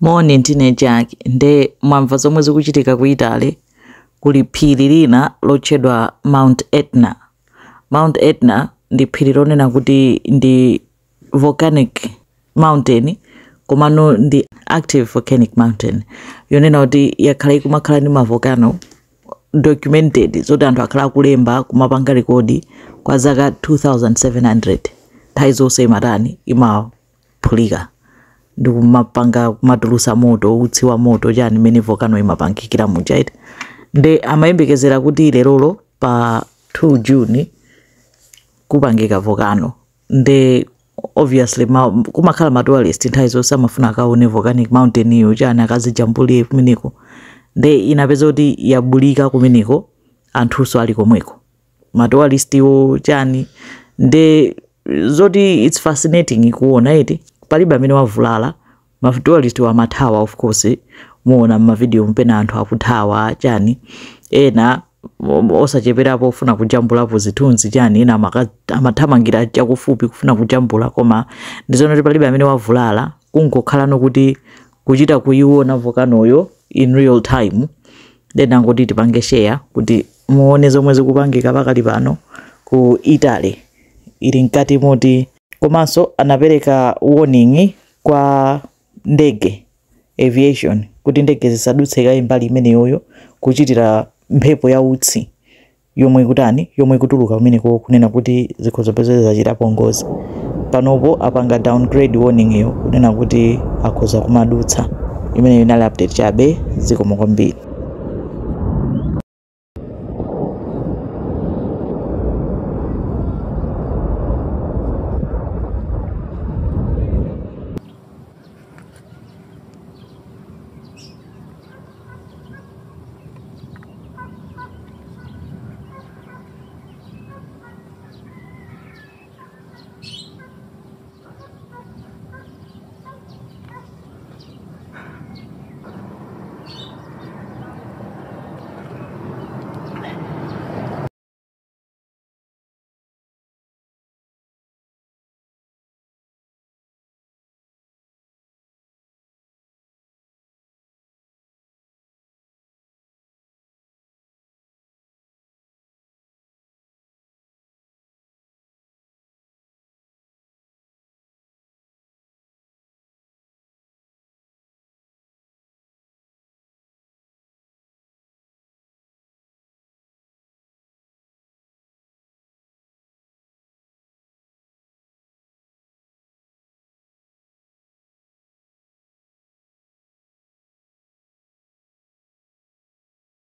Moni, ndine Jack. Nde mwamva zomwe zikuchitika ku Italy? Kuli phiri lina lotchedwa Mount Etna. Mount Etna ndi phiri lonena kuti ndi volcanic mountain, komano ndi active volcanic mountain yonena kuti yakhala ikumakhala ndi ma volcano documented, zoti anthu akhala akulemba, kumapanga record kwa zaka 2700. Nthawi zonse imatani? Imaphulika ndi kumapanga, kumatulusa moto, utsi wa moto, chani, mmene volcano imapangikira muja, iti. Nde amayembekezera kuti lerolo pa 2 June kupangika volcano. Nde obviously kumakhala ma tourist nthawi zonse, amafuna akaone volcanic mountain iyo, chani, akazijambulire kumeneko. Nde inapeza kuti yabulika kumeneko, anthunso ali komweko, ma tourist iwo, chani. Nde zoti it's fascinating kuona, iti. Palibe amene wavulala. Ma tourist amathawa, of course muona mma video mpena anthu akuthawa, chani, ena osacheperapo ofuna kujambulapo zithunzi, chani, ena amathamangira chakufupi kufuna kujambula. Koma ndizoona kuti palibe amene wavulala, kungokhala kuti kuchita kuiona volcanoyo in real time. Then angoti tipange share kuti muone zomwe zikupangika pakali pano ku Italy, ili mkati moti. Komanso anapereka warning kwa ndege, aviation, kuti ndege zisadutse kayi mbali imeneyoyo, kuchitira mphepo ya utsi yomwe ikutani, yomwe ikutuluka kumeneko, kunena kuti zikhoza pezeka zachitapo ngozi. Panopo apanga downgrade warning iyo, kunena kuti akhoza kumadutsa. Imeneyo inali update chabe. Zikomo kwambiri.